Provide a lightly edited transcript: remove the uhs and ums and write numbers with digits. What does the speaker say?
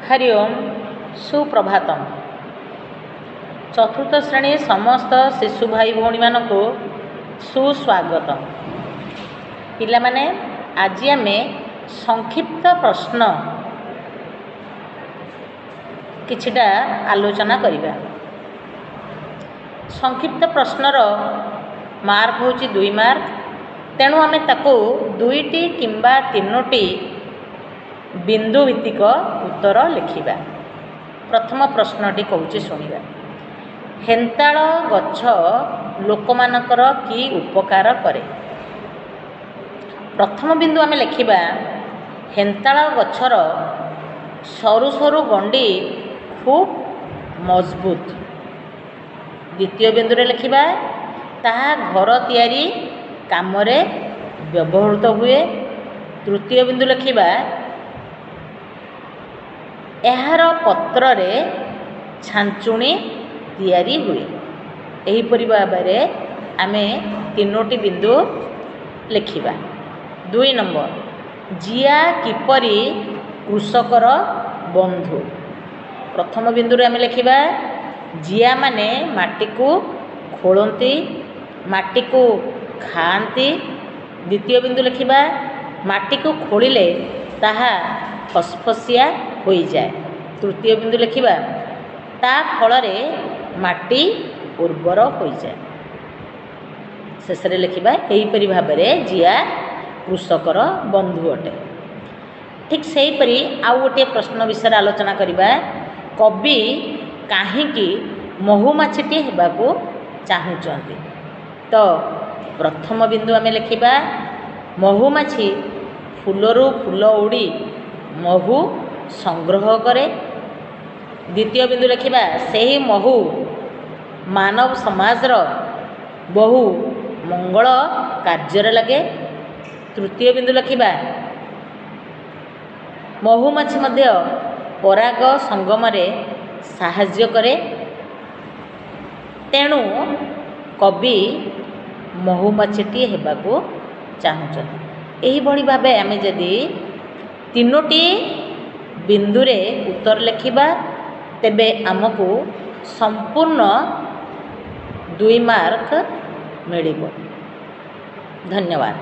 ହରି ଓମ୍, ସୁପ୍ରଭାତମ୍। ଚତୁର୍ଥ ଶ୍ରେଣୀ ସମସ୍ତ ଶିଶୁ ଭାଇ ଭଉଣୀମାନଙ୍କୁ ସୁସ୍ୱାଗତ। ପିଲାମାନେ, ଆଜି ଆମେ ସଂକ୍ଷିପ୍ତ ପ୍ରଶ୍ନ କିଛିଟା ଆଲୋଚନା କରିବା। ସଂକ୍ଷିପ୍ତ ପ୍ରଶ୍ନର ମାର୍କ ହେଉଛି 2 ମାର୍କ। ତେଣୁ ଆମେ ତାକୁ 2ଟି କିମ୍ବା 3ଟି ବିନ୍ଦୁ ଭିତ୍ତିକ ଉତ୍ତର ଲେଖିବା। ପ୍ରଥମ ପ୍ରଶ୍ନଟି କହୁଛି, ଶୁଣିବା। ହେନ୍ତାଳ ଗଛ ଲୋକମାନଙ୍କର କି ଉପକାର କରେ? ପ୍ରଥମ ବିନ୍ଦୁ ଆମେ ଲେଖିବା, ହେନ୍ତାଳ ଗଛର ସରୁ ସରୁ ଗଣ୍ଡି ଖୁବ୍ ମଜବୁତ। ଦ୍ୱିତୀୟ ବିନ୍ଦୁରେ ଲେଖିବା, ତାହା ଘର ତିଆରି କାମରେ ବ୍ୟବହୃତ ହୁଏ। ତୃତୀୟ ବିନ୍ଦୁ ଲେଖିବା, ଏହାର ପତ୍ରରେ ଛାଞ୍ଚୁଣି ତିଆରି ହୁଏ। ଏହିପରି ଭାବରେ ଆମେ 3ଟି ବିନ୍ଦୁ ଲେଖିବା। 2 ନମ୍ବର, ଜିଆ କିପରି କୃଷକର ବନ୍ଧୁ? ପ୍ରଥମ ବିନ୍ଦୁରେ ଆମେ ଲେଖିବା, ଜିଆମାନେ ମାଟିକୁ ଖୋଳନ୍ତି, ମାଟିକୁ ଖାଆନ୍ତି। ଦ୍ୱିତୀୟ ବିନ୍ଦୁ ଲେଖିବା, ମାଟିକୁ ଖୋଳିଲେ ତାହା ଫସଫସିଆ ହୋଇଯାଏ। ତୃତୀୟ ବିନ୍ଦୁ ଲେଖିବା, ତା ଫଳରେ ମାଟି ଉର୍ବର ହୋଇଯାଏ। ଶେଷରେ ଲେଖିବା, ଏହିପରି ଭାବରେ ଜିଆ କୃଷକର ବନ୍ଧୁ ଅଟେ। ଠିକ୍ ସେହିପରି ଆଉ ଗୋଟିଏ ପ୍ରଶ୍ନ ବିଷୟରେ ଆଲୋଚନା କରିବା। କବି କାହିଁକି ମହୁମାଛିଟି ହେବାକୁ ଚାହୁଁଛନ୍ତି? ତ ପ୍ରଥମ ବିନ୍ଦୁ ଆମେ ଲେଖିବା, ମହୁମାଛି ଫୁଲରୁ ଫୁଲ ଉଡ଼ି ମହୁ ସଂଗ୍ରହ କରେ। ଦ୍ୱିତୀୟ ବିନ୍ଦୁ ଲେଖିବା, ସେହି ମହୁ ମାନବ ସମାଜର ବହୁ ମଙ୍ଗଳ କାର୍ଯ୍ୟରେ ଲାଗେ। ତୃତୀୟ ବିନ୍ଦୁ ଲେଖିବା, ମହୁମାଛି ମଧ୍ୟ ପରାଗ ସଙ୍ଗମରେ ସାହାଯ୍ୟ କରେ। ତେଣୁ କବି ମହୁମାଛିଟିଏ ହେବାକୁ ଚାହୁଁଛନ୍ତି। ଏହିଭଳି ଭାବେ ଆମେ ଯଦି 3ଟି ବିନ୍ଦୁରେ ଉତ୍ତର ଲେଖିବା, ତେବେ ଆମକୁ ସମ୍ପୂର୍ଣ୍ଣ 2 ମାର୍କ ମିଳିବ। ଧନ୍ୟବାଦ।